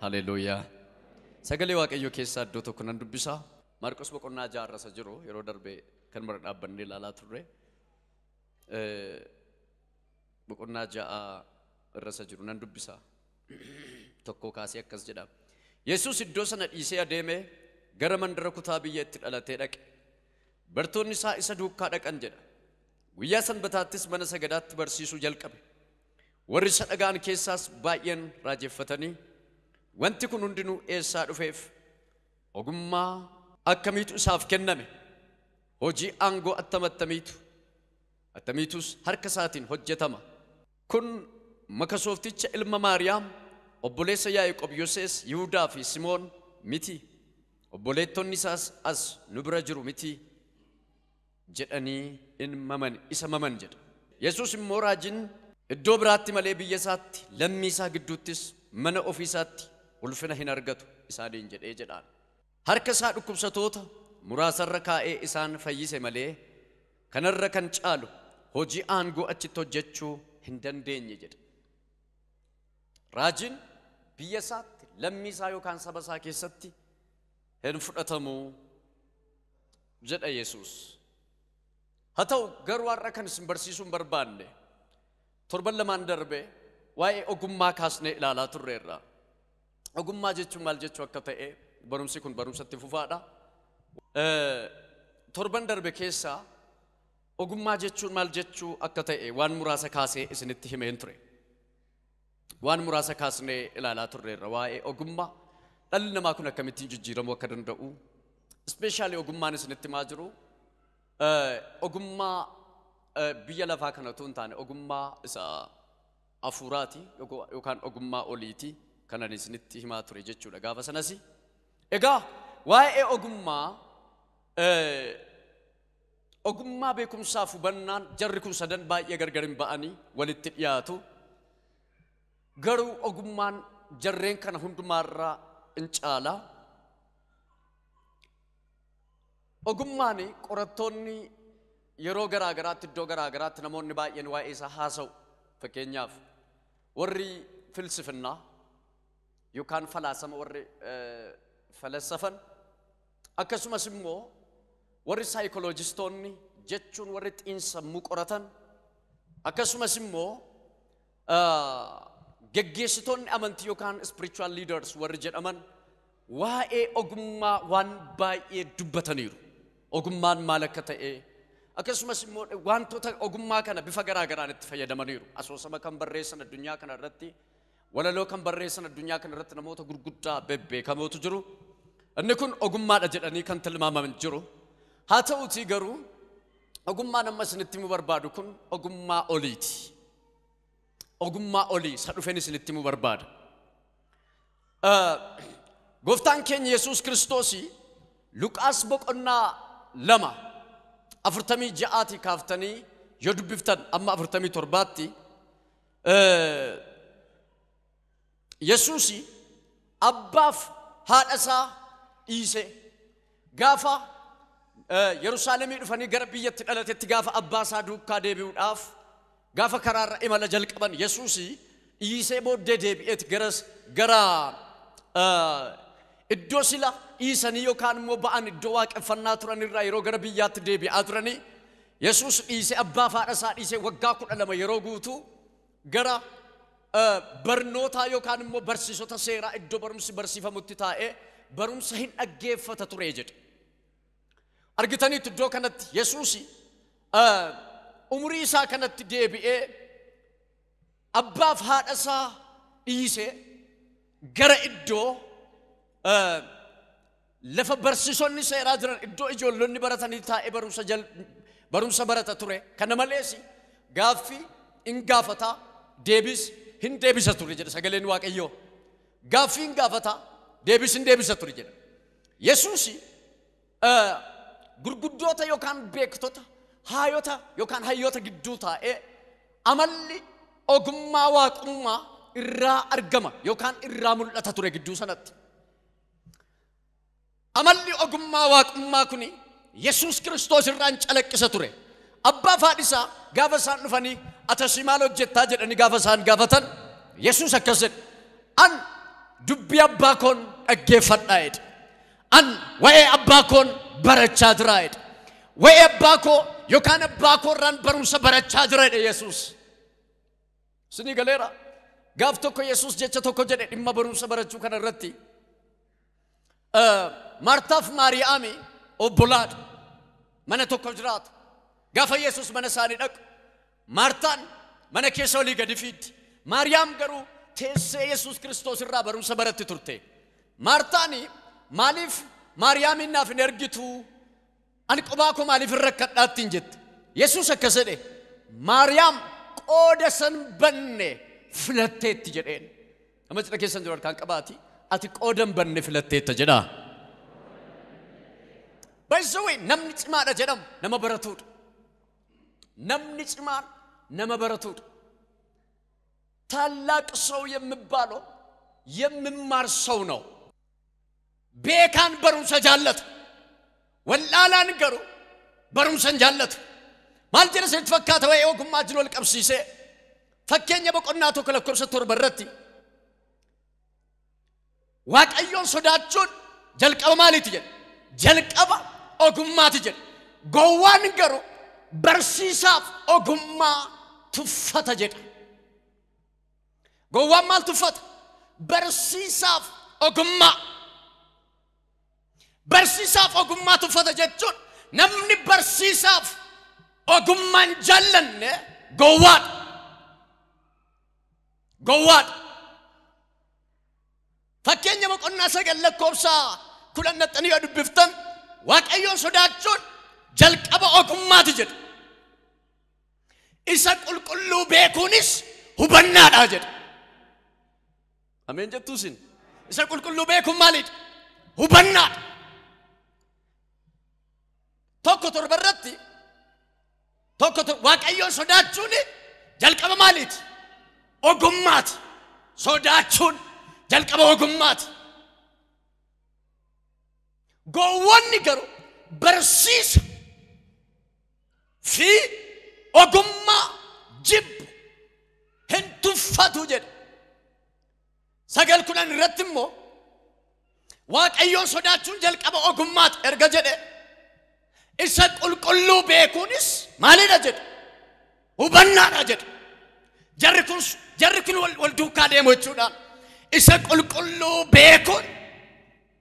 Haleluuyaa. Sagalee Waaqayyoo keessaa iddoo tokko nan dubbisa. Maarqos boqonnaa 6 irra isa jiru yeroo darbe kan mara dhaabbannee ilaalaa turre. Boqonnaa 6 irra isa jiru nan dubbisa. Tokko kaasee akkas jedha. Yesuus iddoo sana dhiisee adeeme gara mandara kutaa biyya itti dhalatee dhaqe. Bartoonni isaa isa duukaa dhaqan jedha. Guyyaa sanbataattis mana sagadaatti barsiisuu jalqabe. Warri isa dhaga'an keessaas baay'een raajeffatanii wanti kun hundinuu eessaa dhufeef ogummaa akkamiitu isaaf kenname? Hojii aangoo attamiitus harka isaatiin hojjetama? Kun makasoofticha ilma Maariyaam obboleessa Yaaqoob, Yosees, Yihuudaa fi Simoon miti. Obboleettonni isaas as nu bira jiru miti jedhanii in maman isa maman jedha. Yesuus immoo raajiin iddoo biraatti malee biyya isaatti lammii isaa gidduuttis mana ofii isaatti ulfina hin argatu isaaniin jedhee jedhaan. Harka isaa dhukkubsatoota muraasarra kaa'ee isaan fayyise malee kanarra kan caalu hojii aangoo achitti hojjechuu hin dandeenye jedha. Raajiin biyya isaatti lammii isaa yookaan saba isaa keessatti hin fudhatamu jedha Yesuus. Haa ta'u garuu har'a kan isin barsiisuu hin barbaanne torban lamaan darbe waa'ee ogummaa kaasnee ilaalaa turreerra. Ogummaa jechuun maal jechuu akka ta'e barumsi kun barumsatti fufaadha. Torban darbe keessaa ogummaa jechuun maal jechuu akka ta'e waan muraasa kaasee isinitti himeen ture. Waan muraasa kaasnee ilaalaa turreerra waa'ee ogummaa dhalli namaa kun akkamittiin jijjiiramuu akka danda'u. Ispeeshaalii ogummaan isinitti himaa jiru ogummaa biyya lafaa kana otoo hin taane ogummaa isa hafuuraati yookaan ogummaa oliiti kanan isinitti himaa ture jechuudha gaafa sanas. Egaa waa'ee ogummaa ogummaa beekumsaaf hubannaan jarri kun sadan baay'ee gargar hin ba'anii walitti dhiyaatu. Garuu ogummaan jarreen kana hundumaarraa in caala. Ogummaan qorattoonni yeroo garaa garaatti iddoo garaa garaatti namoonni baay'een waa'ee isaa haasa'u. Fakkeenyaaf warri filsifinnaa yookaan falaasama warri falassafan akkasumas immoo warri saayikolojistoonni jechuun warri xiinsammuu qoratan akkasumas immoo geggeessitoonni amantii yookaan spiritual leaders warri jedhaman waa'ee ogummaa waan baay'ee dubbataniiru. Ogummaan maal akka ta'e akkasumas immoo wantoota ogummaa kana bifa garaa garaan itti fayyadamaniiru. Asoosama kan barreessan addunyaa kana irratti, walaloo kan barreessan addunyaa kana irratti namoota gurguddaa bebbeekamootu jiru. Inni kun ogummaadha jedhanii kan tilmaamaman jiru. Haa ta'uutii garuu ogummaan amma isinitti himuu barbaadu kun ogummaa oliiti. Ogummaa olii isa dhufeen isinitti himuu barbaada. Gooftaan keenya Yesuus Kiristoosii Luqaas boqonnaa 2 46 kaaftanii yoo dubbiftan amma 47tti Yesuusi abbaaf haadha isaa dhiise gaafa Yerusaalemii dhufanii gara biyyatti dhalatetti gaafa abbaa isaa duukaa deebi'uudhaaf gaafa karaarra imala jalqaban Yesuusi dhiisee booddee deebi'eeti gara iddoo sila dhiisanii yookaan immoo ba'an iddoo waaqeffannaa turan irraa yeroo gara biyyaatti deebi'aa turanii Yesuus dhiisee abbaa fi haadha isaa dhiisee waggaa 12 yeroo guutuu gara barnootaa yookaan immoo barsiisota seeraa iddoo barumsi barsiifamutti taa'ee barumsa hin dhaggeeffata ture jedha. Argitaniitu iddoo kanatti Yesuus umurii isaa kanatti deebi'ee abbaa fi haadha isaa dhiisee gara iddoo lafa barsiisonni seeraa jiran iddoo ijoollonni baratanii taa'ee barumsa barata ture. Kana malees gaaffii hin gaafata deebis hin deebisa ture jedha sagaleen Waaqayyoo. Gaaffii hin gaafata deebis hin deebisa ture jedha. Yesuus gurguddoota yookaan beektota haayota yookaan hayyoota gidduu taa'ee amalli ogummaa waaqummaa irraa argama yookaan irraa mul'ata ture gidduu sanatti. Amalli ogummaa waaqummaa kuni Yesuus Kiristoos irraan calaqqisa ture. Abbaa fi haadhi isaa gaafa isaan dhufanii atasii maal hojjettaa jedhanii gaafa isaan gaafatan Yesuus akkas jedhe. An Dubbii abbaa koon dhaggeeffadhaa jedhe. An waa'ee abbaa koon barachaa jira jedhe. Waa'ee abbaa koo yookaan abbaa koo irraan barumsa barachaa jira jedhe Yesuus. Isinii galeera. Gaaf tokko Yesuus jecha tokko jedhe dhimma barumsa barachuu kana irratti. Maartaaf Maariyaami obbolaadha. Mana tokko jiraatu. Gaafa Yesuus mana isaanii dhaqu Maartaan mana keessa olii gadi fiiddi. Maariyaam garuu teessee Yesuus Kiristoos irraa barumsa baratti turte. Maartaani maaliif Maariyaamin naaf hin ergitu? Ani qophaa koo maaliif hin rakkadhaatti hin jette. Yesuus akkas jedhe, Maariyaam qooda san banne filatteetti jedheen. Nama cina keessan jiru harkaan qabaati. Ati qooda hin banne filatteetta jedhaa. By the way, namni cimaadha jedhamu nama baratuudha. Namni cimaan nama baratuudha. ታላቅ ሰው የሚባለው የሚማር ሰው ነው። Beekaan barumsa jaallatu. Wallaalaan garuu barumsa hin jaallatu. Maal jedha isinitti fakkaata waa'ee ogummaa wajjin wal qabsiisee fakkeenya boqonnaa 1 lakkoofsa 7 irratti Waaqayyoon sodaachuun jalqaba maaliiti jedhe? Jalqaba ogummaati jedhe. Gowwaan garuu barsiisaaf ogummaa tuffata jedha. Gowwaan maal tuffata? Barsiisaaf ogummaa. Barsiisaaf ogummaa tuffata jechuun namni barsiisaaf ogummaa hin jaallanne gowwaadha. Gowwaadha. Fakkeenya boqonnaa 9 lakkoofsa 10 naxxanii yoo dubbiftan Waaqayyoon sodaachuun jalqaba ogummaati jedha. Isa qulqulluu beekuunis hubannaadha jedha. Ameen jettuusin. Isa qulqulluu beekuun maalidha? Hubannaadha. 1:7 irratti Waaqayyoon sodaachuun jalqaba maaliiti? Ogummaati. Sodaachuun jalqaba ogummaati. Gowwoonni garuu barsiisa fi ogummaa jibbu hin tuffatu jedha. 9:10 irratti immoo Waaqayyoon sodaachuun jalqaba ogummaati erga jedhe isa qulqulluu beekuunis maalidha jedhe? Hubannaadha jedhe. Jarri kun wal duukaa deemu jechuudhaan isa qulqulluu beekuun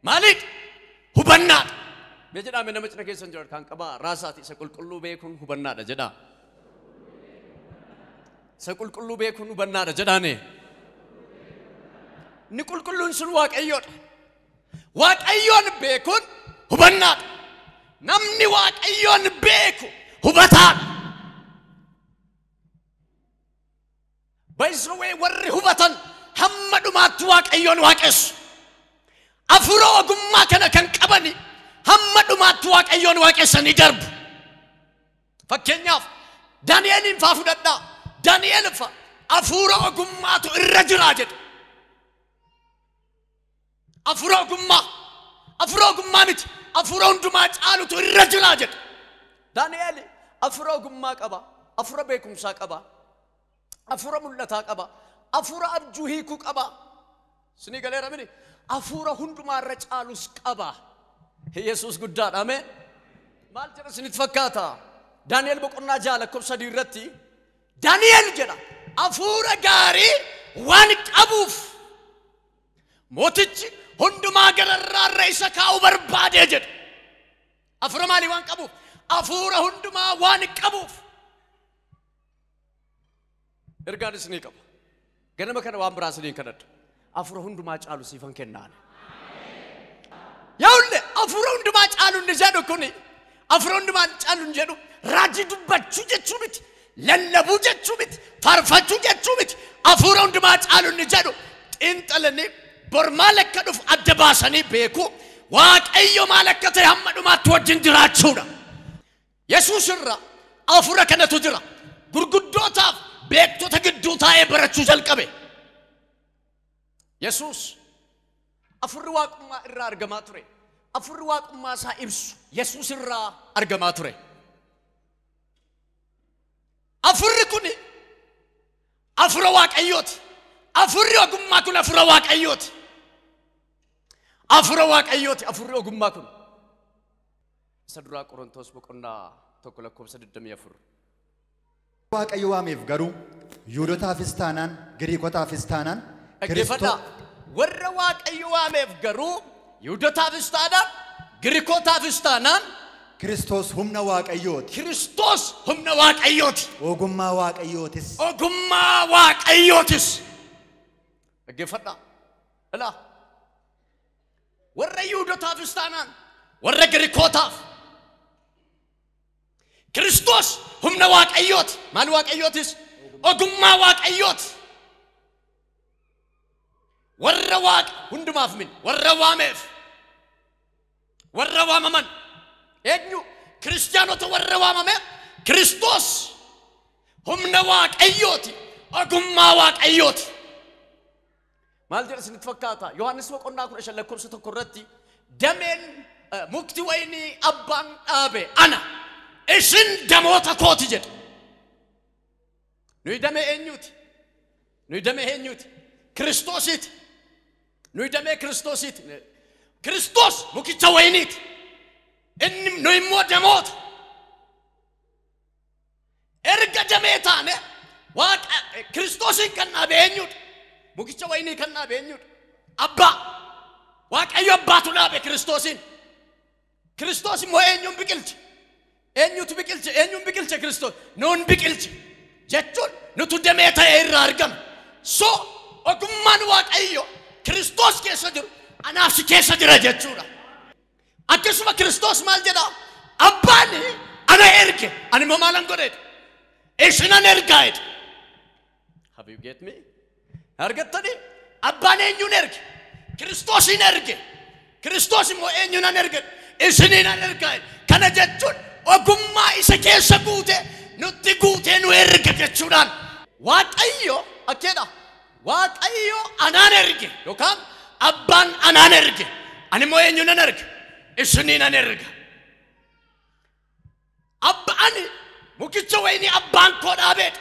maalidha? Hubannaadha. Mee jedhaa nama cina keessan jiru harkaan qabaa raasaati isa qulqulluu beekuun hubannaadha jedhaa. Isa qulqulluu beekuun hubannaadha jedhaane. Inni qulqulluun sun Waaqayyoodha. Waaqayyoon beekuun hubannaadha. Namni Waaqayyoon beeku hubataadha. By the way, warri hubatan hamma dhumaatti Waaqayyoon waaqessu. Afuura ogummaa kana kan qabani hamma dhumaatti Waaqayyoon waaqessanii darbu. Fakkeenyaaf Daani'eliin faa fudhadhaa. Daani'el fa afuura ogummaatu irra jira jedhe. Afuura ogummaa. Afuura ogummaa miti. Afuura hundumaa caalutu irra jira jedhe. Daani'el afuura ogummaa qaba. Afuura beekumsaa qaba. Afuura mul'ataa qaba. Afuura abjuu hiikuu qaba. Isinii galeera mini? Afuura hundumaa irra caalus qaba. Yesuus guddaadha. Ameen. Maal jedha isinitti fakkaata? Daani'el boqonnaa 6 lakkoofsa 3 irratti Daani'el jedha afuura gaarii waan qabuuf mootichi hundumaa gararraa irra isa kaa'uu barbaadee jedha. Afuura maalii waan qabuuf? Afuura hundumaa waan qabuuf. Ergaan isinii qaba. Ganama kana waan biraa isiniin kadhadha. Afuura hundumaa caalu siifan kennaan. Yaa'ulle afuura hundumaa caalu inni jedhu kuni afuura hundumaa caalu inni jedhu raajii dubbachuu jechuu miti. Lallabuu jechuu miti. Faarfachuu jechuu miti. Afuura hundumaa caalu inni jedhu xiinxalanii bor maal akka dhufu adda baasanii beeku. Waaqayyo maal akka ta'e hamma dhumaatti wajjin jiraachuudha. Yesuus irra afuura kanatu jira. Gurguddootaaf beektota gidduu taa'ee barachuu jalqabe. Yesuus afurri waaqummaa irraa argamaa ture. Afurri waaqummaa isaa ibsu Yesuus irraa argamaa ture. Afurri kun afura Waaqayyooti. Afurri ogummaa kun afura Waaqayyooti. Hafuura Waaqayyooti hafuurri ogummaa kun. Isa duraa Qorontos boqonnaa 1 lakkoofsa 24. Waaqayyo waameef garuu Yihuudootaafis taanaan Giriikotaafis taanaan Dhaggeeffadhaa. Warra Waaqayyo waameef garuu Yihuudootaafis taanaan Giriikotaafis taanaan Kiristoos humna Waaqayyooti. Kiristoos humna Waaqayyooti. Ogummaa Waaqayyootis. Ogummaa Waaqayyootis. Dhaggeeffadhaa. Ilaa. Warra Yihuudootaafis taanaan warra Giriikotaaf Kiristoos humna Waaqayyooti. Maal Waaqayyootis? Ogummaa Waaqayyooti. Warra Waaqa hundumaaf min warra waameef warra waamaman eenyu kiristaanota warra waamameef Kiristoos humna Waaqayyooti. Ogummaa Waaqayyooti. Maal jedha isinitti fakkaata? Yohaannis boqonnaa 15 lakkoofsa 1 irratti dameen mukti wayinii abbaan dhaabe ana isin damoota kooti jedha. Nuyi damee eenyuuti? Nuyi damee eenyuuti? Kiristoosiiti. Nuyi damee Kiristoosiiti. Kiristoos mukicha wayiniiti. Inni nuyi immoo damoota. Erga damee taane Waaqa Kiristoosiin kan dhaabe eenyuudha? Mukicha wayinii kan dhaabe eenyuudha? Abbaa. Waaqayyo abbaatu dhaabe Kiristoosiin. Kiristoos immoo eenyuun biqilche? Eenyutu biqilche? Eenyuun biqilche Kiristoos? Nuun biqilche. Jechuun nutu damee ta'e irraa argame. So ogummaan Waaqayyo Kiristoos keessa jiru anaaf si keessa jira jechuudha. Akkasuma Kiristoos maal jedhaa? Abbaan ana erge. Ani immoo maalan godheedha? Isinan ergaa jedha. Have you get me? Argattanii? Abbaan eenyuun erge? Kiristoosiin erge. Kiristoos immoo eenyuun erge? Isiniin ergaa jedha. Kana jechuun ogummaa isa keessa guute nutti guutee nu erge jechuudhaan. Waaqayyo akkeedha. Waaqayyo anaan erge yookaan abbaan anaan erge. Ani immoo eenyuun erge? Isiniin erga. Abbaan mukicha wayinii abbaan koo dhaabeedha.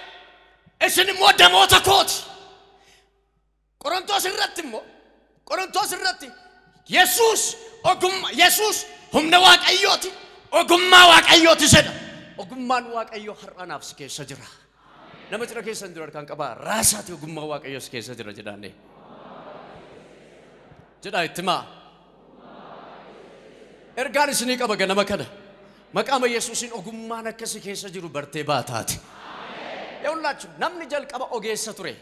Isin immoo damoota kooti. Qorontos irratti immoo Qorontos irratti Yesuus ogummaa Yesuus humna Waaqayyooti. Ogummaa Waaqayyooti jedha. Ogummaan Waaqayyoo har'a naaf si keessa jira. Nama cina keessan jiru harkaan qabaa. Raasaati ogummaa Waaqayyoo si keessa jira jedhaane. Jedhaa itti himaa. Ergaan isinii qaba ganama kana. Maqaama Yesuusiin ogummaan akkasi keessa jiru bartee baataati. Yawullachu namni jalqaba ogeessa ture.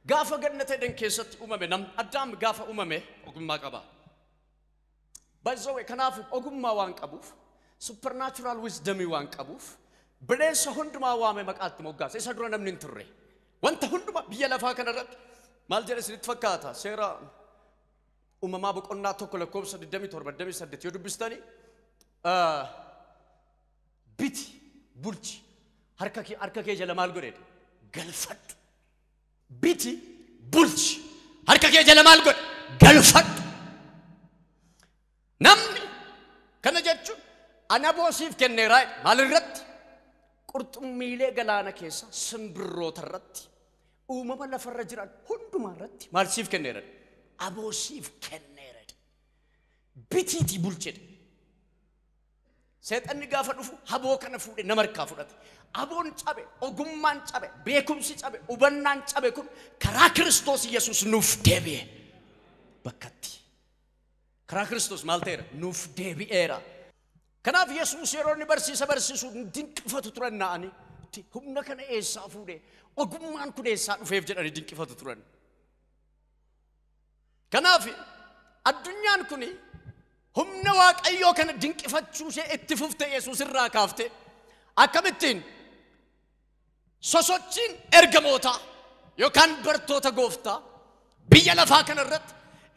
Gaafa gannata Eden keessatti uumame nam Addaam gaafa uumame ogummaa qaba. By the way, kanaaf ogummaa waan qabuuf supernatural wisdom waan qabuuf bineensa hundumaa waame maqaatti moggaase. Isa dura namni hin turre. Wanta hundumaa biyya lafaa kanarratti maal jedha isinitti fakkaata? Seera uumamaa boqonnaa 1 lakkoofsa 27 28 yoo dubbistanii biti bulchi harka kee jala maal godheedha? Galfadhu. Biti bulchi harka kee jala maal godhe? Galfadhu. Namni kana jechuun ana boosiif kenneeraa maal irratti? Qurxummiilee galaana keessa simbirroota irratti uumama lafarra jiran hundumaa irratti maal siif kenneera? Aboosiif kenneera. Bitiitii bulchedha. Seexanni gaafa dhufu haboo kana fuudhe nama harkaa fudhate. Aboon cabe, ogummaan cabe, beekumsi cabe, hubannaan cabe kun karaa Kiristoos Yesuus nuuf deebi'e. Bakkatti. Karaa Kiristoos maal ta'eera? Nuuf deebi'eera. Kanaaf Yesuus yeroo inni barsiisa barsiisu dinqifatu turan na'anii humna kana eessaa fuudhe ogummaan kun eessaa dhufeef jedhanii dinqifatu turan. Kanaaf addunyaan kun humna Waaqayyoo kana dinqifachuu ishee itti fufte Yesuus irraa kaafte akkamittiin sosochiin ergamootaa yookaan bartoota gooftaa biyya lafaa kana irratti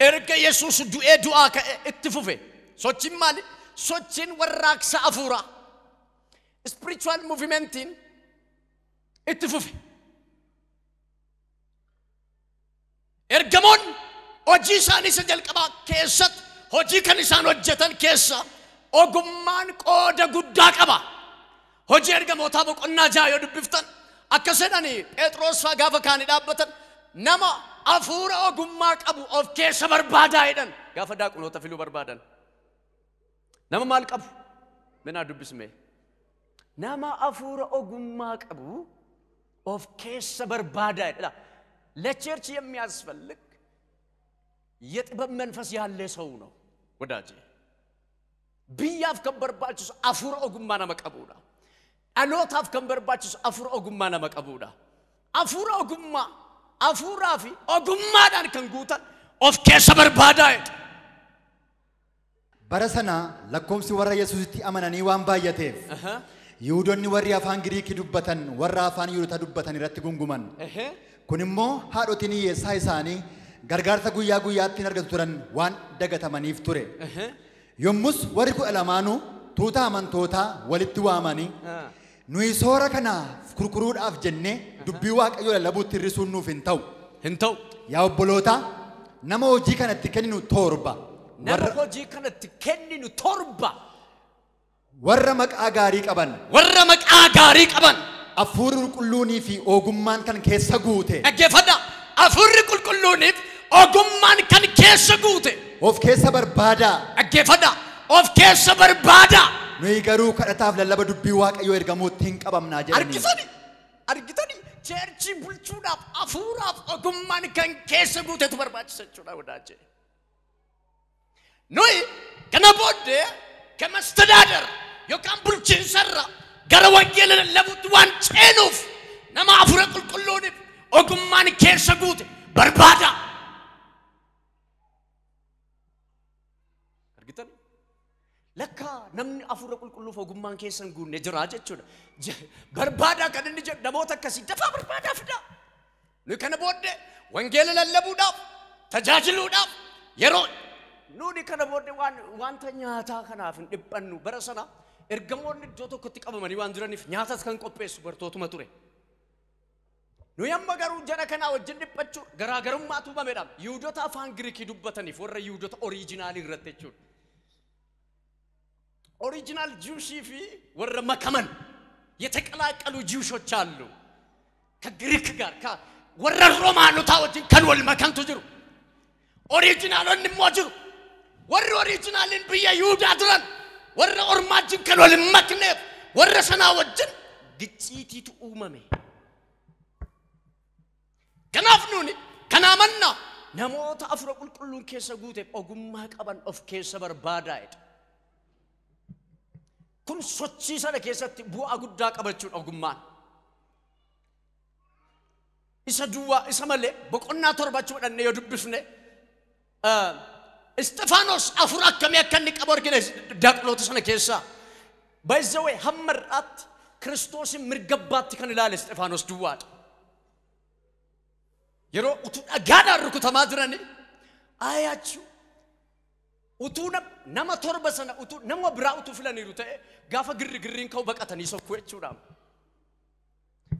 erga Yesuus du'ee du'aa ka'e itti fufe. Sochiin maali? Sochiin warraaqsa hafuuraa spiritual movementiin itti fufe. Ergamoonni hojii isaanii isa jalqabaa keessatti hojii kan isaan hojjetan keessa ogummaan qooda guddaa qaba. Hojii ergamootaa boqonnaa 6 yoo dubbiftan akkas jedhanii Phexros fa'aa gaafa kaanii dhaabbatan nama hafuura ogummaa qabu of keessa barbaadaa jedhan. Gaafa daaqunoota filuu barbaadan. Nama maal qabu? Minaa dubbisme. Nama afuura ogummaa qabu of keessa barbaadaa jedha. ለ church የሚያስፈልግ የጥበብ መንፈስ ያለ ሰው ነው ወዳጄ። Biyyaaf kan barbaachisu afuura ogummaa nama qabuudha. Dhalootaaf kan barbaachisu afuura ogummaa nama qabuudha. Afuura ogummaa, afuuraa fi ogummaadhaan kan guutan of keessa barbaadaa jedha. Bara sana lakkoofsi warra Yesuusitti amananii waan baay'ateef Yihuudoonni warri afaan Giriikii dubbatan warra afaan Yihuudotaa dubbatan irratti gunguman. Kun immoo haadhotiin hiyyeessaa isaanii gargaarsa guyyaa guyyaatti hin argatu turan waan dagatamaniif ture. Yommus warri 12 tuuta amantootaa walitti waamanii nuyi soora kanaaf gurguruudhaaf jennee dubbii Waaqayyoo lallabuutti hir'isuun nuuf hin ta'u. Hin ta'u. Yaa obboloota, nama hojii kanatti kenninu 7. Nama hojii kanatti kenninu 7. Warra maqaa gaarii qaban. Warra maqaa gaarii qaban. Afuurri qulqulluunii fi ogummaan kan keessa guute. Dhaggeeffadhaa. Afuurri qulqulluuniif ogummaan kan keessa guute. Of keessa barbaadaa. Dhaggeeffadhaa. Of keessa barbaadaa. Nuyi garuu kadhataaf lallaba dubbii Waaqayyoo ergamuutti hin qabamnaa jedhanii. Argitanii churchii bulchuudhaaf afuuraaf ogummaan kan keessa guutetu barbaachisa jechuudha wadaajee. Nuyi kana booddee ከመስተዳደር yookaan bulchiinsarra gara wangeela lallabuutti waan ceenuuf nama afuura qulqulluuniif ogummaan keessa guute barbaadaa. Argitanii? Lakka namni afuura qulqulluuf ogummaan keessa hin guunne jira jechuudha. Barbaadaa kan inni jedhu namoota akkasii dafaa barbaadaa fidaa. Nuyi kana booddee wangeela lallabuudhaaf tajaajiluudhaaf yeroo nuuni kana booddee wanta nyaataa kanaaf hin dhiphannu. Bara sana ergamoonni iddoo tokkotti qabamanii waan jiraniif nyaatas kan qopheessu bartootuma ture. Nuyi amma garuu jara kanaa wajjin dhiphachuu garaagarummaatu uumameedha. Yihuudoota afaan Giriikii dubbataniif warra Yihuudoota oriijinaalii irratti jechuudha. Original Jewshii fi warra makaman የተቀላቀሉ Jewish ኦች አሉ። ከግሪክ ጋር warra Romaanotaa wajjin kan wal makantu jiru. Oriijinaalonni immoo jiru. Warri oriijinaaliin biyya Yihuudaa turan warra ormaa wajjin kan wal hin makneef warra sanaa wajjin gicciitiitu uumame. Kanaaf nuuni kanaa mannaa namoota afuura qulqulluun keessa guuteef ogummaa qaban of keessa barbaadaa jedha. Kun sochii sana keessatti bu'aa guddaa qabachuudha ogummaan. Isa duwwaa isa malee boqonnaa 7 fudhannee yoo dubbifne Isxifaanos afuura akkamii akka inni qabu argina daaqnoota sana keessaa. By the way, hamma har'aatti Kiristoosin mirga abbaatti kan ilaale Isxifaanos duwwaadha. Yeroo utuu dhagaadhaan rukutamaa jiranii ayaachuu utuu nama 7 sana utuu nama biraa utuu filaniiru ta'e gaafa girri girriin ka'u baqatanii sokkuu jechuudha.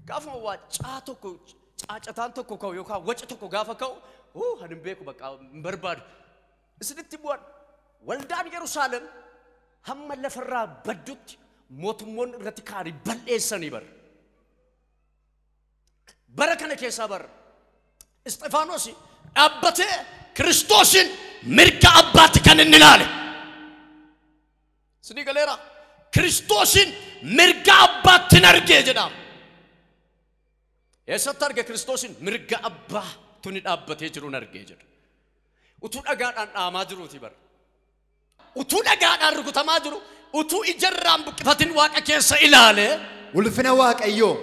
Gaafuma waa caa tokko caacataan tokko ka'u yookaan waci tokko gaafa ka'u ani hin beeku bakka hin barbaadu. Isinitti bu'an waldaan Yerusaalem hamma lafarraa baddutti mootummoonni irratti ka'anii bal'eessanii bara. Bara kana keessaa bara Isxifaanos dhaabbatee Kiristoosin mirga abbaatti kan inni ilaale. Isinii galeera. Kiristoosin mirga abbaatti argee jedha. Eessatti arge Kiristoosin? Mirga abbaa tuni dhaabbatee jiruun argee jedha. Utuu dhagaadhaan dhaamaa jiruuti bara. Utuu dhagaadhaan rukutamaa jiru, utuu ijarraan buqqifatin Waaqa keessa ilaale. Ulfina Waaqayyoo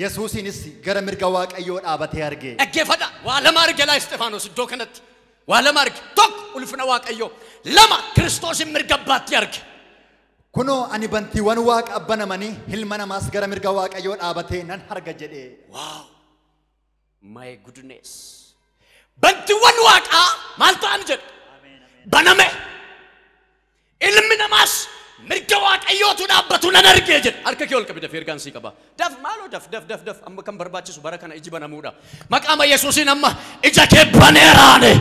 Yesuusinis gara mirga Waaqayyoo dhaabatee arge. Dhaggeeffadhaa. Waa lama arge laa Isxifaanos iddoo kanatti. Waa lama arge. 1 ulfina Waaqayyoo, 2 Kiristoosin mirga abbaatti arge. Kunoo ani bantiiwwan Waaqa banamanii ilma namaas gara mirga Waaqayyoo dhaabatee nan arga jedhee. Wow! My goodness. Bantiiwwan Waaqaa maal ta'an jedhe? Baname. Ilmi namaas mirga Waaqayyootu dhaabbatu nan argee jedhe. Harka kee ol qabi dafee ergaan sii qaba. Daf maaloo daf daf daf daf amma kan barbaachisu bara kana iji banamuudha. Maqaama Yesuusiin amma ija kee baneeraane.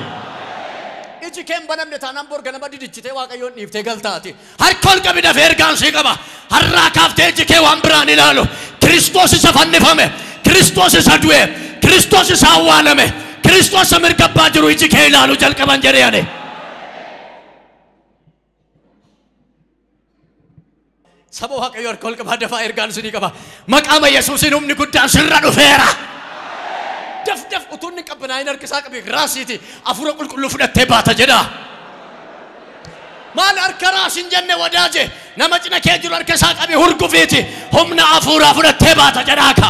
Iji kee hin banamne taanaan bor ganama didichitee Waaqayyoon dhiiftee galtaati. Harka ol qabi dafee ergaan sii qaba. Har'aa kaaftee iji kee waan biraan ilaalu. Kiristoos isa fannifame. Kiristoos isa du'e. Kiristoos isa awwaalame. Kiristoos isa mirga abbaa jiru iji kee ilaalu jalqaban jedhee ani. Saba Waaqayyoo harka ol qabaa dafaa ergaan isinii qaba. Maqaama Yesuusiin humni guddaan sirra dhufeera. Daf daf utuu inni qabbanaa'in harka isaa qabee raasiiti hafuura qulqulluu fudhattee baata jedha. Maal harka raas hin jenne wadaaje nama cina kee jiru harka isaa qabee hurgufiiti humna hafuuraa fudhattee baata jedhaa ka.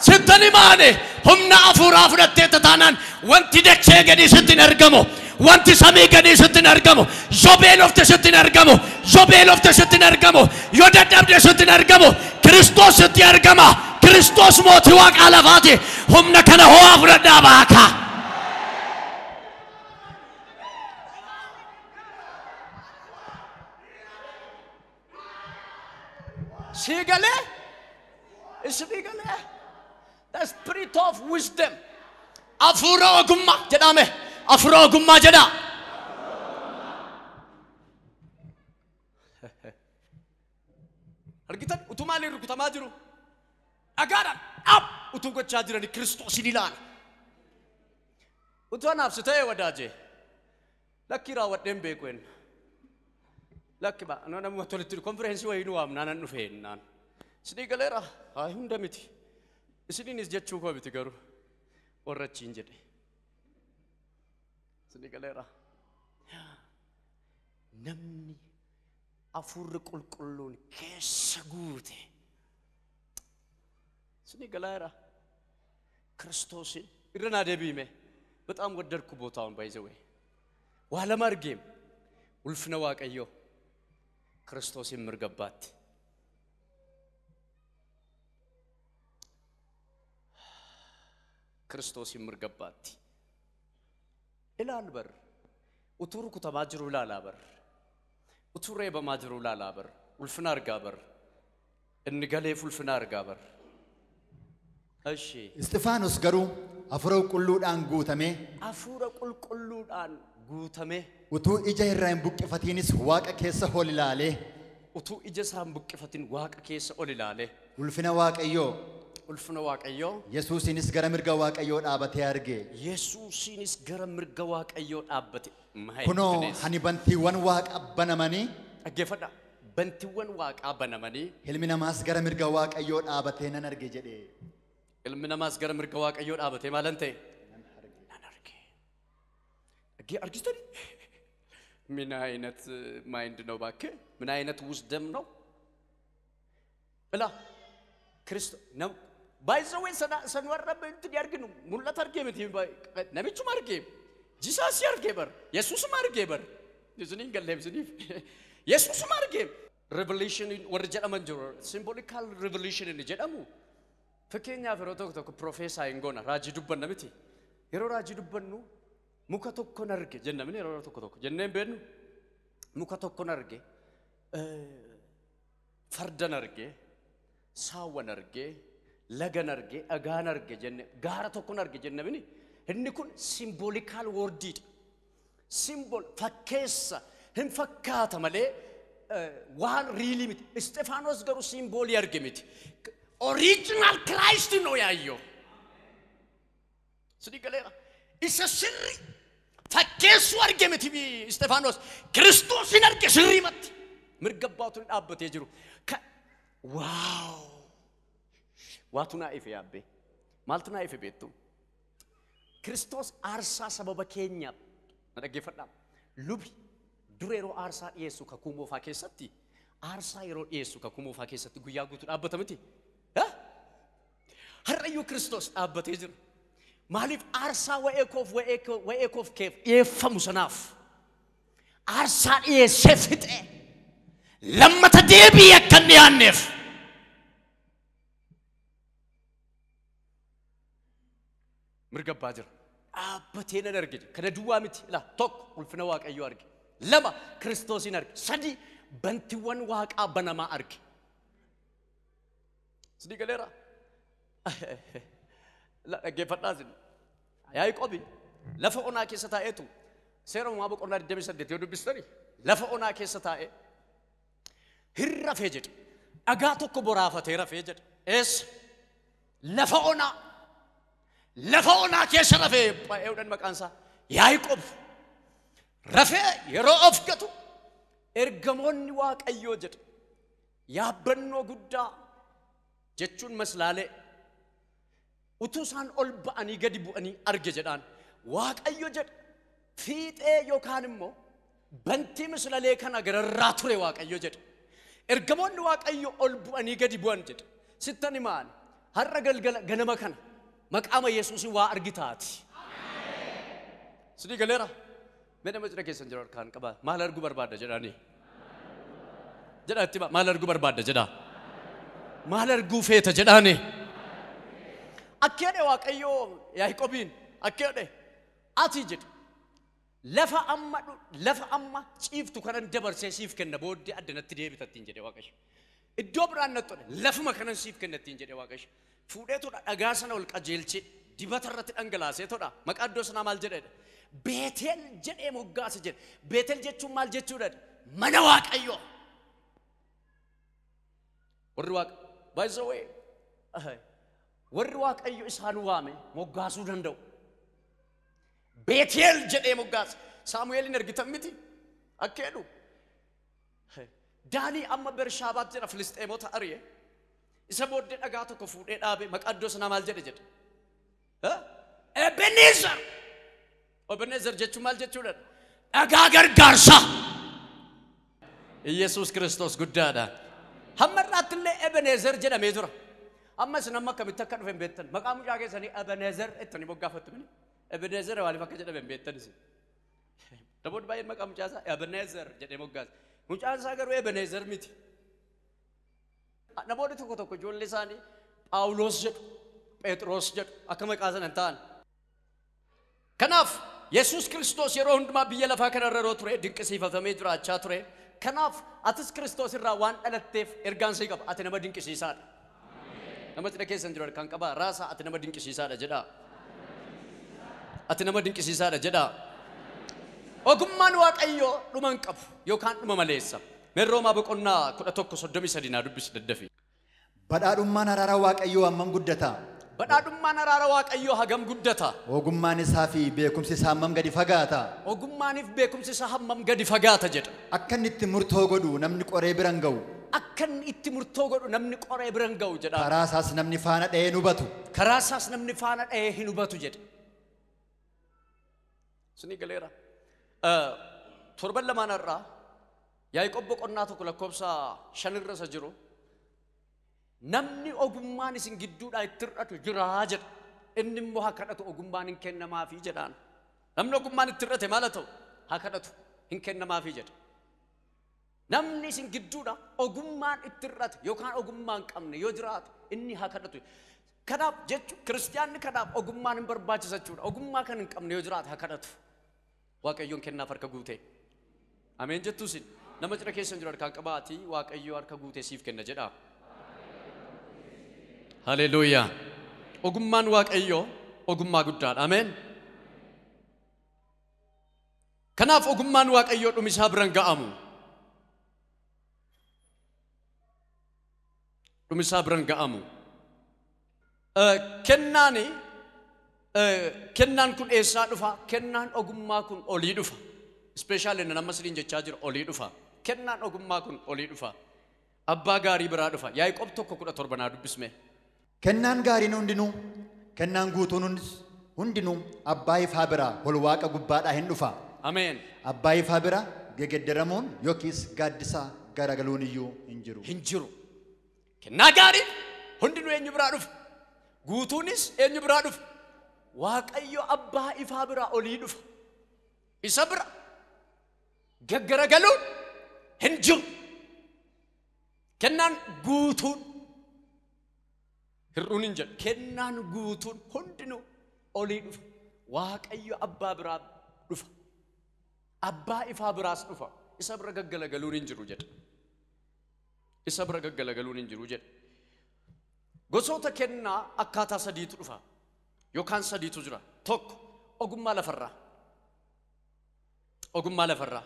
Sittani maane humna hafuuraa fudhattee taanaan wanti dachee gadi sitti hin argamu. Wanti samii gadi sitti hin argamu. Yoo beelofte sitti hin argamu. Yoo beelofte sitti hin argamu. Yoo dadhabde sitti hin argamu. Kiristoos sitti argama. Kiristoos mootii waaqaa lafaati. Humna kana ho'aa fudhadhaa baaka. Sii galee? Isinii galee? The spirit of wisdom. Hafuura ogummaa jedhame. Hafuura ogummaa jedha. Argitan utuu maaliin rukutamaa jiru? Dhagaadhaan dhab utuu gochaa jirani Kiristoosin ilaala. Utuu anaaf si ta'e wadaaje lakkii raawwadheen beeku enna. Lakki ba namuma tolitti konfireensii wayii nu waamnaa nan dhufe ennaan. Isinii galeera haa hunda miti. Isiniinis jechuu koo miti garuu warra achiin jedhe. Isinii galeera. Namni hafuurri qulqulluun keessa guute. Isinii galeera. Kiristoosin irra naa deebiime. በጣም ወደድኩ ቦታውን by the way. Waa lama argeem ulfina Waaqayyoo Kiristoosin mirga abbaatti. Kiristoosin mirga abbaatti. Ilaal bar utuu rukutamaa jiru ilaalaa bar utuu reebamaa jiru ilaalaa bar ulfina argaa bar inni galeef ulfina argaa bar. እሺ Isxifaanos garuu hafuura qulqulluudhaan guutamee hafuura qulqulluudhaan guutamee utuu ija irraa hin buqqifatiinis Waaqa keessa ol ilaalee utuu ija isaa hin buqqifatin Waaqa keessa ol ilaalee ulfina Waaqayyoo ulfina Waaqayyoo Yesuusiinis gara mirga Waaqayyoo dhaabatee arge. Yesuusiinis gara mirga Waaqayyoo dhaabbate. My Kunoo goodness. ani bantiiwwan Waaqa banamanii Dhaggeeffadhaa. Bantiiwwan Waaqaa banamanii ilmi namaas gara mirga Waaqayyoo dhaabatee nan arge jedhe. Ilmi namaas gara mirga Waaqayyoo dhaabatee maalan ta'e? Nan arge. Dhagge argitanii? ምን አይነት mind ነው እባክህ? ምን አይነት wisdom ነው? ብላ ክርስቶ ነው by the way ሰንወረ እንትን ያርግኑ ሙላት አርጌ ምት ነሚቹም አርጌ Jesus አርጌ በር ኢየሱስም አርጌ በር isiniin galleef isiniif Yesuusum arge. Revelation warri jedhaman jiru symbolical revelation inni jedhamu fakkeenyaaf yeroo tokko tokko profeesaa hin goona raajii dubbanna miti. Yeroo raajii dubbannu muka tokkon arge jenna mini yeroo tokko tokko jennee hin beeknu muka tokkon arge fardan arge saawwan arge lagan arge dhagaan arge jenne gaara tokkon arge jenna mini. Inni kun symbolical wordiidha. Symbol fakkeessa hin fakkaata malee waan really miti. Isxifaanos garuu symbolii arge miti. Original Christ ነው ያየው። Sidii galeera. Isa sirri fakkeessuu arge miti Isxifaanos. Kiristoosin arge sirriimatti. Mirga abbaatuun dhaabbatee jiru. Wow! Waatu naa ife yaabbee. Maaltu naa ife beektu? Kiristoos aarsaa sababa keenyaaf na dhaggeeffadhaa. Lubi dura yeroo aarsaa dhiyeessu kakuu moofaa keessatti aarsaa yeroo dhiyeessu kakuu moofaa keessatti guyyaa guutuu dhaabbata miti. Har'ayyuu Kiristoos dhaabbatee jira. Maaliif aarsaa wa'ee koof wa'ee koof keef dhiyeeffamu sanaaf aarsaa dhiyeessee fixee lammata deebii akka hin dhiyaanneef. Mirga abbaa jira. Dhaabbatee nan arge. Kana duwwaa miti. Ilaa tokko ulfina Waaqayyoo arge. Lama Kiristoosin arge. Sadi bantiiwwan Waaqaa banamaa arge. Sidii galeera. Dhaggeeffadhaa isin. Yaaqoobi lafa onaa keessa taa'eetu seera uumamaa boqonnaa 28 yoo dubbistani lafa onaa keessa taa'ee hin rafee jedhe. Dhagaa tokko boraafatee rafee jedhe. Eessa? Lafa onaa. Lafa onaa keessa rafee baay'eedhaan maqaan isaa Yaaqoob rafee yeroo of gatu Ergamoonni Waaqayyoo jedha. Yaabbannoo guddaa jechuun maslaalee utuu isaan ol ba'anii gadi bu'anii arge jedhaan. Waaqayyo jedha fiixee yookaan immoo bantii maslaalee kana gararraa ture Waaqayyo jedha. Ergamoonni Waaqayyo ol bu'anii gadi bu'an jedha. Sittan himaan har'a galgala ganama kana maqaama Yesuusin waa argitaati. Sidii galeera. Mee nama cina keessan jiru harkaan qabaa. Maal arguu barbaadda jedhaanii? Jedhaa itti maal arguu barbaadda jedhaa? Maal arguu feeta jedhaanii? Akka jedhe Waaqayyo Yaaqoobiin akka jedhe ati jedhe lafa amma ciiftu kanan dabarsee siif kenna booddee addanatti deebita ittiin jedhe Waaqayyo. Iddoo biraan natti tole lafuma kanan siif kenna ittiin jedhe Waaqayyo. Fuudhee todha dhagaa sana ol qajeelchee dibata irratti dhangalaasee todha maqaa iddoo sanaa maal jedhedha? Beetel jedhee moggaase jedhe. Beetel jechuun maal jechuudha? Mana Waaqayyoo. Warri Waaqa by the way warri Waaqayyo isaan waame moggaasuu danda'u. Beetel jedhee moggaase. Saamu'eelin argitan miti akka jedhu. Daanii amma Bershaabaatti jedha Filisxeemota ari'e. Isa booddee dhagaa tokko fuudhee dhaabe maqaa iddoo sanaa maal jedhe jedhe? Ebenezer. Ebenezer jechuun maal jechuudha? Dhagaa gargaarsaa. Iyesuus Kiristoos guddaadha. Hamma irraatti illee Ebenezer jedhamee tura. Amma isin amma akkamitti akka dhufe hin beektan. Maqaa mucaa keessanii Ebenezer jettanii moggaafattu mini. Ebenezer maaliif akka jedhame hin beektan isin. Namoonni baay'een maqaa mucaa isaa Ebenezer jedhee moggaase. Mucaan isaa garuu Ebenezer miti. Namoonni tokko tokko ijoollee isaanii Phaawulos jedhu, Phexros jedhu akka maqaa sana hin ta'an. Kanaaf Yesuus Kiristoos yeroo hundumaa biyya lafaa kanarra yeroo ture dinqisiifatamee jiraachaa ture. Kanaaf atis Kiristoos irraa waan dhalatteef ergaan sii qaba. Ati nama dinqisiisaadha. Nama cina keessan jiru harkaan qabaa. Raasaa ati nama dinqisiisaadha jedhaa. Ati nama dinqisiisaadha jedhaa. Ogummaan Waaqayyoo dhuma hin qabu yookaan dhuma maleessa. Mee Roomaa boqonnaa 11:33 naa dubbisi daddafi. Badhaadhummaan araara Waaqayyoo hammam guddata? Badhaadhummaan araara Waaqayyoo hagam guddata? Ogummaan isaa fi beekumsi isaa hammam gadi fagaata? Ogummaaniif beekumsi isaa hammam gadi fagaata jedha. Akka inni itti murtoo godhu namni qoree bira hin ga'u. Akka inni itti murtoo godhu namni qoree bira hin ga'u jedha. Karaa isaas namni faana dha'ee hin hubatu. Karaa isaas namni faana dha'ee hin hubatu jedha. Sinii galeera. Torban lamaan irraa Yaaqoob boqonnaa 1 lakkoofsa 5 irra isa jiru namni ogummaan isin gidduudhaa itti hir'atu jiraa jedha. Inni immoo haa kadhatu ogummaan hin kennamaafii jedhaan. Namni ogummaan itti hir'ate maal haa ta'u? Haa kadhatu hin kennamaafii jedha. Namni isin gidduudha ogummaan itti hir'ate yookaan ogummaa hin qabne yoo jiraate inni haa kadhatu. Kanaaf jechuun kiristiyaanni kanaaf ogummaan hin barbaachisa jechuudha. Ogummaa kan hin qabne yoo jiraate haa kadhatu. Waaqayyoon kennaaf harka guutee. Ameen jettu isin. Nama cina keessan jiru harkaan qabaatii Waaqayyoo harka guutee siif kenna jedhaa. Haleluuyaa. Ogummaan Waaqayyoo ogummaa guddaadha. Ameen. Kanaaf ogummaan Waaqayyoo dhumisaa bira hin ga'amu. Dhumisaa bira hin ga'amu. Kennaan kun eessaa dhufa? Kennaan ogummaa kun olii dhufa. Ispeeshaalii nama isiniin jechaa jiru olii dhufa. Kennaan ogummaa kun olii dhufa. Abbaa gaarii biraa dhufa. Yaaqoob 1:17 naa dubbisme. Kennaan gaariin hundinuu, kennaan guutuun hundinuu abbaa ifaa biraa ol waaqa gubbaadhaa hin dhufa. Ameen. Abbaa ifaa biraa gegeddaramuun yookiis gaaddisaa garagaluun iyyuu hin jiru. Hin jiru. Kennaa gaariin hundinuu eenyu biraa dhufa? Guutuunis eenyu biraa dhufa? Waaqayyo abbaa ifaa biraa olii dhufa. Isa bira gaggaragaluun hin jiru. Kennaan guutuun hir'uun hin jedhu. Kennaan guutuun hundinuu olii dhufa. Waaqayyo abbaa biraa dhufa. Abbaa ifaa biraas dhufa. Isa bira gaggalagaluun hin jiru jedha. Isa bira gaggalagaluun hin jiru jedha. Gosoota kennaa akkaataa sadiitu dhufa. Yookaan sadiitu jira. Tokko ogummaa lafarraa. Ogummaa lafarraa.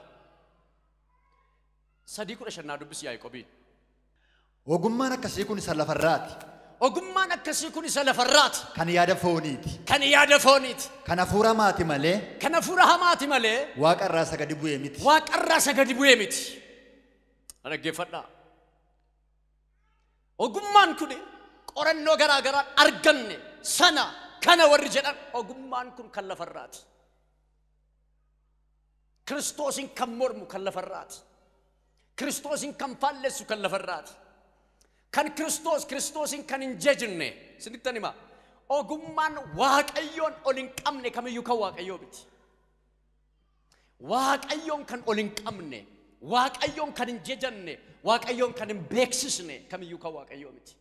3:15 naa dubbisi Yaaqoobiin. Ogummaan akkasii kun isa lafarraati. Ogummaan akkasii kun isa lafarraati. Kan yaada fooniiti. Kan yaada fooniiti. Kan hafuura hamaati malee. Kan hafuura hamaati malee. Waaqarraa isa gadi bu'ee miti. Waaqarraa isa gadi bu'ee miti. Dhaggeeffadhaa. Ogummaan kun qorannoo garaa garaan arganne sana kana warri jedhan ogummaan kun kan lafarraati. Kiristoosin kan mormu kan lafarraati. Kiristoosin kan faallessu kan lafarraati. Kan Kiristoosin kan hin jejinne sinittan hima. Ogummaan Waaqayyoon ol hin qabne kamiyyuu kan Waaqayyoo miti. Waaqayyoon kan ol hin qabne, Waaqayyoon kan hin jejanne, Waaqayyoon kan hin beeksisne kamiyyuu kan Waaqayyoo miti.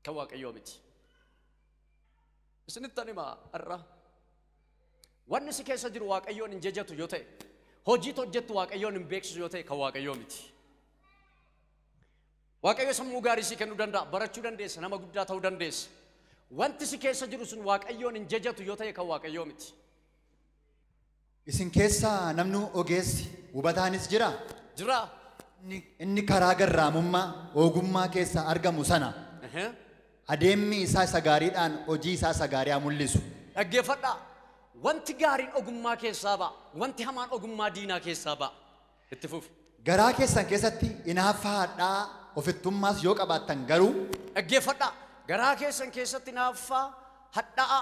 Kan Waaqayyoo miti. Isinittan hima har'a. Wanni si keessa jiru Waaqayyoon hin jejatu yoo ta'e, hojiitu hojjettu Waaqayyoon hin beeksisu yoo ta'e kan Waaqayyoo miti. Waaqayyo sammuu gaarii si kennuu danda'a, barachuu dandeessa, nama guddaa ta'uu dandeessa. Wanti si keessa jiru sun Waaqayyoon hin jejatu yoo ta'e kan Waaqayyoo miti. Isin keessaa namni ogeessi hubataanis jira? Jira. Inni karaa garraamummaa ogummaa keessaa argamu sana adeemmi isaa isa gaariidhaan hojii isaa isa gaarii haa mul'isu. Dhaggeeffadhaa. Wanti gaariin ogummaa keessaa ba'a. Wanti hamaan ogummaa diinaa keessaa ba'a. Itti fufi. Garaa keessan keessatti hinaaffaa hadhaa ofittummaas yoo qabaattan garuu. Dhaggeeffadhaa. Garaa keessan keessatti hinaaffaa hadhaa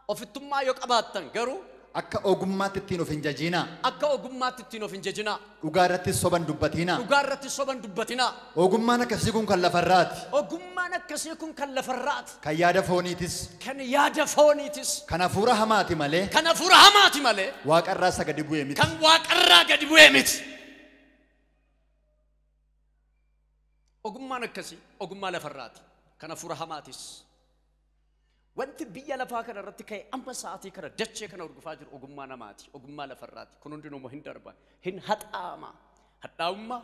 ofittummaa yoo qabaattan garuu. Akka ogummaatti ittiin of hin jajinaa. Akka ogummaatti ittiin of hin jajinaa. Dhugaa irratti soban dubbatinaa. Dhugaa irratti soban dubbatinaa. Ogummaan akkasii kun kan lafarraati. Ogummaan akkasii kun kan lafarraati. Kan yaada fooniitis. Kan yaada fooniitis. Kan hafuura hamaati malee. Kan hafuura hamaati malee. Waaqarraa isa gadi bu'ee miti. Kan waaqarraa gadi bu'ee miti. Ogummaan akkasii ogummaa lafarraati. Kan hafuura hamaatis. Wanti biyya lafaa kana irratti ka'e amma sa'aatii kana dachee kana hordofaa jiru ogummaa namaati, ogummaa lafarraati. Kun hundinuu immoo hin darba, hin haxaama. Hadhaa'ummaa,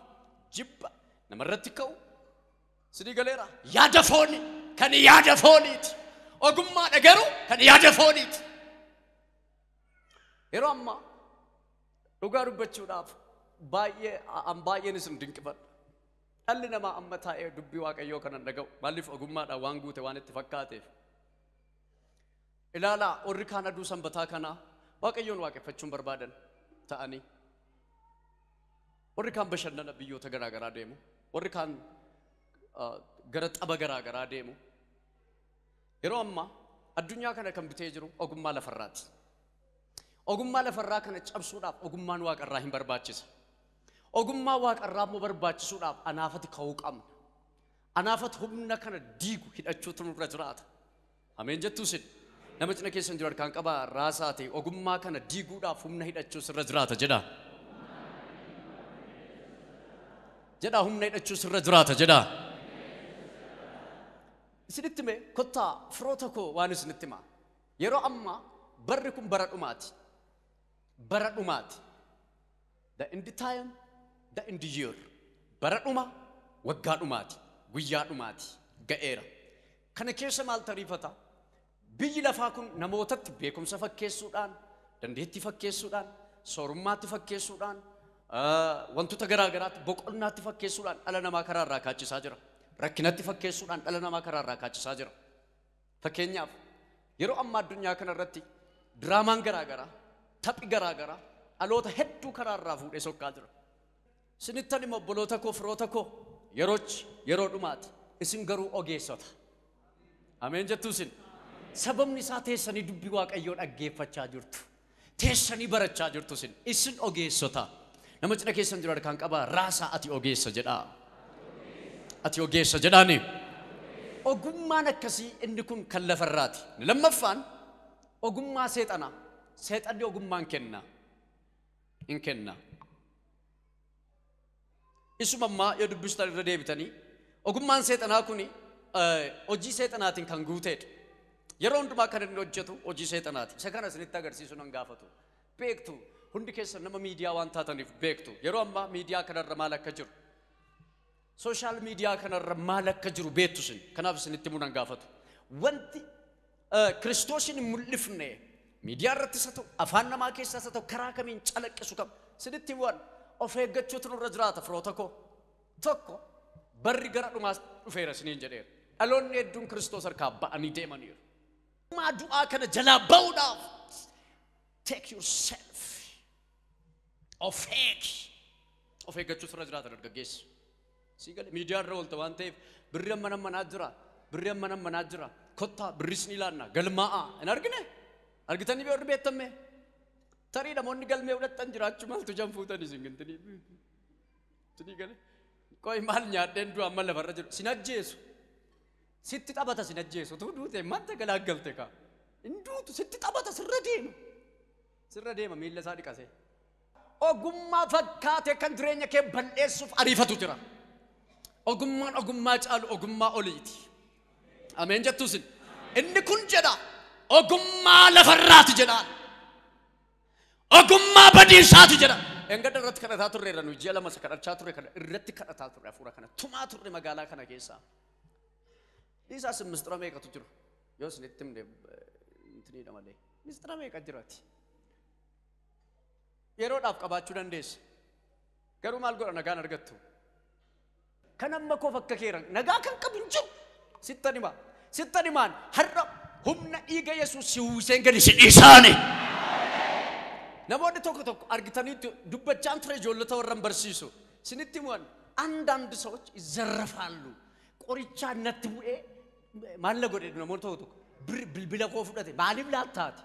jibba namarratti ka'u sidii galeera. Yaada foonii kan yaada fooniiti. Ogummaadha garuu kan yaada fooniiti. Yeroo ammaa dhugaa dubbachuudhaaf baay'een isin dinqifadha. Dhalli namaa amma taa'ee dubbii Waaqayyoo kana dhaga'u maaliif ogummaadhaan waan guute waan itti fakkaateef. Ilaalaa warri kaan aduu sanbataa kanaa Waaqayyoon waaqeffachuun barbaadan ta'anii warri kaan bashannana biyyoota garaa garaa deemu, warri kaan gara tapha garaa garaa deemu. Yeroo ammaa addunyaa kana kan bitee jiru ogummaa lafarraati. Ogummaa lafarraa kana cabsuudhaaf ogummaan waaqarraa hin barbaachisa. Ogummaa waaqarraa immoo barbaachisuudhaaf anaafati ka'uu qabna. Anaafati humna kana diigu hidhachuutu nurra jiraata. Ameen jettuu isin. Nama cina keessan jiru harkaan qabaa raasaati ogummaa kana diiguudhaaf humna hidhachuu sirra jiraata jedha. Jedha humna hidhachuu sirra jiraata jedha. Isinitti hime kottaa firoota koo waan isinitti hima. Yeroo ammaa barri kun bara dhumaati. Bara dhumaati. The end time, the end year. Bara dhuma, waggaa dhumaati, guyyaa dhumaati, ga'eera. Kana keessa maal tariifata? Biyyi lafaa kun namootatti beekumsa fakkeessuudhaan, dandeettii fakkeessuudhaan, soorummaatti fakkeessuudhaan, wantoota garaa garaatti boqonnaatti fakkeessuudhaan dhala namaa karaa irraa kaachisaa jira. Rakkinatti fakkeessuudhaan dhala namaa karaa irraa kaachisaa jira. Fakkeenyaaf yeroo ammaa addunyaa kana irratti diraamaan garaa garaa, taphi garaa garaa dhaloota hedduu karaa irraa fuudhee sokkaa jira. Isinittan hima obboloota koo, firoota koo, yeroochi yeroo dhumaati. Isin garuu ogeessota. Ameen jettuu isin. Sababni isaa teessanii dubbii Waaqayyoo dhaggeeffachaa jirtu. Teessanii barachaa jirtu isin. Isin ogeessota. Nama cina keessan jiru harkaan qabaa raasaa ati ogeessa jedhaa. Ati ogeessa jedhaani. Ogummaan akkasii inni kun kan lafarraati. Lammaffaan ogummaa seexanaa. Seexanni ogummaan kenna. Hin kenna. Isuma ammaa yoo dubbistan irra deebitanii ogummaan seexanaa kuni hojii seexanaatiin kan guuteedha. Yeroo hundumaa kan inni hojjetu hojii seexanaati. Isa kana isinitti agarsiisu nan gaafatu. Beektu hundi keessan nama miidiyaa waan taataniif beektu. Yeroo ammaa miidiyaa kanarra maal akka jiru, sooshaal miidiyaa kanarra maal akka jiru beektu isin. Kanaaf isinitti himuu nan gaafatu. Wanti Kiristoosin hin mul'ifne miidiyaa irrattis haa ta'u, afaan namaa keessaas haa ta'u, karaa kamiin calaqqisu kam isinitti himuun of eeggachuutu nurra jiraata firoota koo. Tokko barri gara dhumaas dhufeera isiniin jedheera. Dhaloonni hedduun Kiristoos harkaa ba'anii deemaniiru. Maa du'aa kana jalaa ba'uudhaaf take yourself. Of eegi. Of eeggachuu sirra jiraata dargaggeessi. Sii galee miidiyaa irra oolta waan ta'eef birri amma manaa jira. Birri amma manaa jira. Kottaa birris ni ilaanna. Galmaa'a. Hin argine? Argitanii warri beektamme? Tarii namoonni galmee fudhatan jiraachuu maaltu jan fuutanii isin gintanii? Sinii galee? Qoy maal nyaadheen du'a amma lafarra jiru. Sin ajjeesu. Sitti taphata sin ajjeesu. Utuu duute manta galaaggalte kaa. Hin duutu sitti taphata sirra deema. Sirra deema miilla isaa dhiqasee. Ogummaa fakkaate kan jireenya kee balleessuuf ariifatu jira. Ogummaan ogummaa caalu ogummaa oliiti. Ameen jettuusin. Inni kun jedha ogummaa lafarraati jedhaan. Ogummaa badiisaati jedha. Engadda irratti kadhataa turreerra nuyi ji'a lama isa kadhachaa turre kana irratti kadhataa turre hafuura kana tumaa turre magaalaa kana keessaa. Dhiisaas mistira meeqatu jiru? Yoo isinitti himne intiniidha malee. Mistira meeqa jiraati? Yeroodhaaf qabaachuu dandeessa. Garuu maal godha nagaan argattu? Kan amma koof akka keeran nagaa kan qabu hin jiru. Sittan himaa. Sittan himaan har'a humna dhiiga Yesuus si uwwiseen gadi si dhiisaani. Namoonni tokko tokko argitaniitu dubbachaan ture ijoollota warran barsiisu. Isinitti himuun አንዳንድ ሰዎች ይዘረፋሉ። qorichaan natti bu'ee maal la godhe namoonni tokko tokko bilbila koo fudhate maaliif laattaati?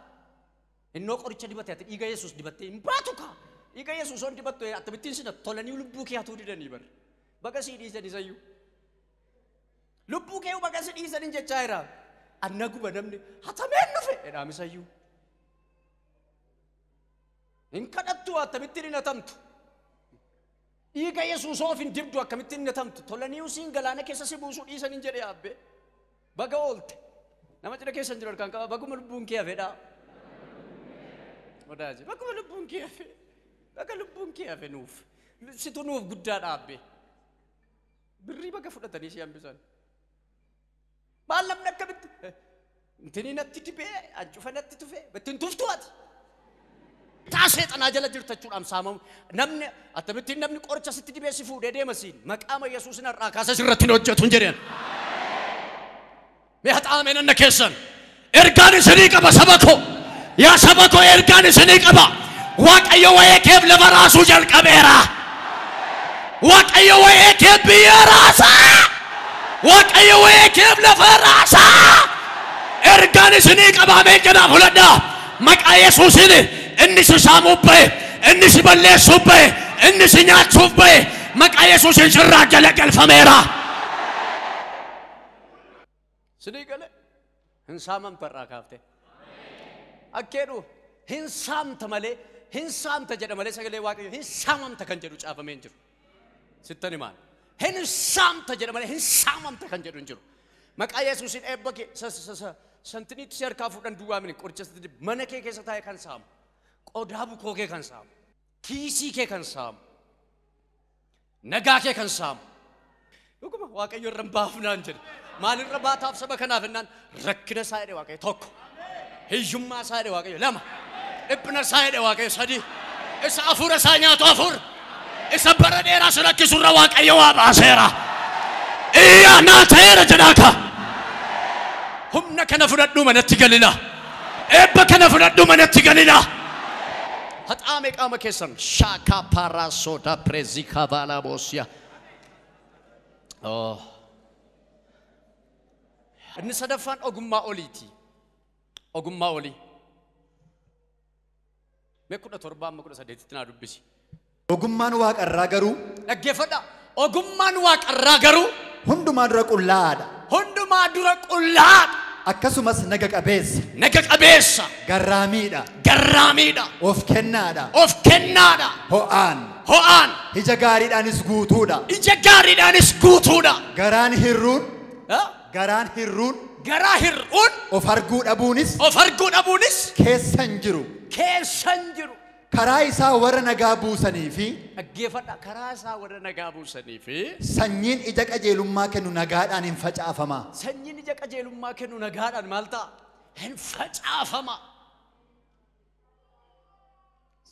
Innoo qoricha dibate ati dhiiga Yesuus dibattee hin baatu kaa. Dhiiga Yesuus on dibattu akkamittiin sina tolanii lubbuu kee hatuu didanii bar. Baga sii dhiisan isayyuu. Lubbuu kee baga si dhiisan jechaa jira. Anna guba namni hatameen dhufe jedhaam isayyuu. Hin kadhattu akkamittiin hin hatamtu. Dhiiga Yesuus of hin dibdu akkamittiin hin hatamtu. Tolanii siin galaana keessa si buusuu dhiisan hin jedhe yaabbee. Baga oolte. Nama cidha keessa hin jiru harkaan qaba baguma lubbuun kee hafedha. Odaaje baguma lubbuun kee hafe. Baga lubbuun kee hafe nuuf. Situ nuuf guddaa dhaabbe. Birrii baga fudhatanii si hambisan. Maal namni akkamitti? Intinii natti dibee, ancufa natti tufe, ittiin tuftu ati. Taa seexanaa jala jirta jechuudhaan saamamu. Namni akkamittiin namni qoricha sitti dibee si fuudhee deema siin maqaama Yesuusin har'aa kaasa sirratti hin hojjetu hin jedheen. Mee haxaameen anna keessan. Ergaan isinii qaba saba koo. Yaa saba koo ergaan isinii qaba. Waaqayyo waa'ee keef lafa raasuu jalqabeera. Waaqayyo waa'ee keef biyya raasaa. Waaqayyo waa'ee keef lafa raasaa. Ergaan isinii qaba ameen jedhaa fudhadhaa. Maqaa Yesuusiin inni si saamuuf ba'e, inni si balleessuuf ba'e, inni si nyaachuuf ba'e, maqaa Yesuusiin sirraa jala galfameera. Sinii galee hin saamamtu har'aa kaaftee. Akkeedhu hin saamta malee hin saamta jedha malee sagalee Waaqayyo hin saamamta kan jedhu caafamee hin jiru. Sittan himaan hin saamta jedha malee hin saamamta kan jedhu hin jiru. Maqaa Yesuusiin eebba kee santiniitti si harkaa fuudhan duwwaa mini qoricha sitti mana kee keessa taa'e kan saamu, qodaa bukoo kee kan saamu, kiisii kee kan saamu, nagaa kee kan saamu. Dhuguma Waaqayyo irra hin baafnaan jedhe. Maalirra baataaf saba kanaaf jennaan rakkina isaa jedhe Waaqayyo tokko. Hiyyummaa isaa jedhe Waaqayyo lama. Dhiphina isaa jedhe Waaqayyo sadi. Isa hafuura isaa nyaatu afur. Isa bara dheeraa si rakkisu irra Waaqayyo waa baaseera. Iyyaa naa ta'eera jedhaa ka. Humna kana fudhadhuu manatti galina. Eebba kana fudhadhuu manatti galina. Haxaame qaama keessan shaaka paraasoda prezika baalaboosiya. Oh. Inni sadaffaan ogummaa oliiti. Ogummaa olii. Mee 17 amma 18tti naa dubbisi. Ogummaan waaqarraa garuu Dhaggeeffadhaa. Ogummaan waaqarraa garuu hundumaa dura qullaa'aadha. Hundumaa dura qullaa'aadha. Akkasumas naga qabeessa. Naga qabeessa. Garraamiidha. Garraamiidha. Of kennaadha. Of kennaadha. Ho'aan. Ho'aan. Ija gaariidhaanis guutuudha. Ija gaariidhaanis guutuudha. Garaan hirruun. Garaan hirruun. Garaa hir'uun. Of arguu dhabuunis. Of arguu dhabuunis. Keessa hin jiru. Keessa hin jiru. Karaa isaa warra nagaa buusanii fi Dhaggeeffadhaa. Karaa isaa warra nagaa buusanii fi sanyiin ija qajeelummaa kennu nagaadhaan hin facaafama. Sanyiin ija qajeelummaa kennu nagaadhaan maal ta'a? Hin facaafama.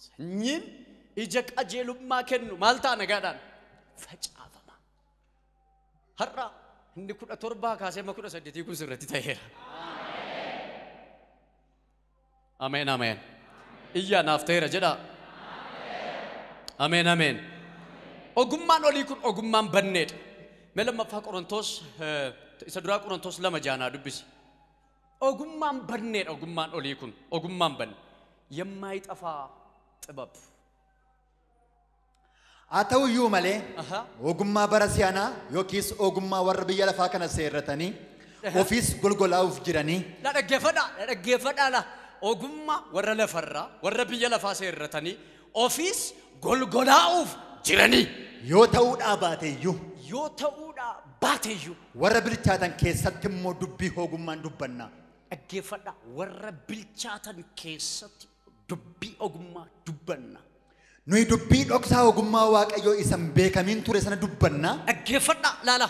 Sanyiin ija qajeelummaa kennu maal ta'a nagaadhaan? Facaafama. Har'a inni 17 kaasee amma 18 kun sirriitti ta'eera. Ameen ameen. Iyyaa naaf ta'eera jedhaa. Ameen ameen. Ogummaan olii kun ogummaan banneedha. Mee lammaffaa Qorontos isa duraa Qorontos 2:6 dubbisi. Ogummaan banneedha ogummaan olii kun ogummaan banne. የማይጠፋ ጥበብ Haa ta'u iyyuu malee ogummaa bara si'anaa yookiis ogummaa warra biyya lafaa kana seerratanii ofiis golgolaa'uuf jiranii. La dhaggeeffadhaa la ogummaa warra lafarraa warra biyya lafaa seerratanii ofiis golgolaa'uuf jiranii. Yoo ta'uudhaa baate iyyuu. Yoo ta'uudhaa baate iyyuu. Warra bilchaatan keessatti immoo dubbii ogummaan dubbanna. Dhaggeeffadhaa warra bilchaatan keessatti dubbii ogummaa dubbanna. Nuyi dubbii dhoksaa ogummaa Waaqayyoo isa hin beekamiin ture sana dubbanna. Dhaggeeffadhaa laala.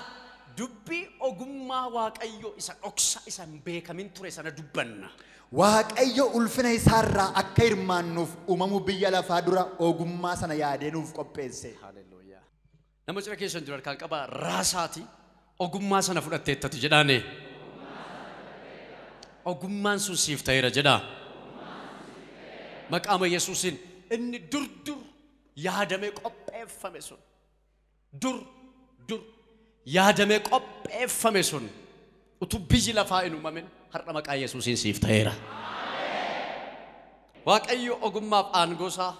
Dubbii ogummaa Waaqayyoo isa dhoksaa isa hin beekamiin ture sana dubbanna. Waaqayyo ulfina isaarraa akka hirmaannuuf uumamuu biyya lafaa dura ogummaa sana yaadee nuuf qopheesse. Haleluuyaa. Nama cina keessan jiru harkaan qabaa raasaati ogummaa sana fudhatteettati jedhaane. Ogummaan sun siif ta'eera jedhaa. Maqaama Yesuusiin inni dur dur yaadamee qopheeffame sun dur dur yaadamee qopheeffame sun utuu biyyi lafaa hin uumamin har'a maqaa Yesuusiin siif ta'eera. Waaqayyo ogummaaf aangoo isaa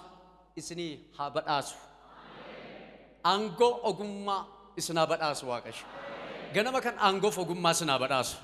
isinii haa badhaasu. Aangoo ogummaa isin haa badhaasu Waaqayyo. Ganama kan aangoof ogummaa isin haa badhaasu.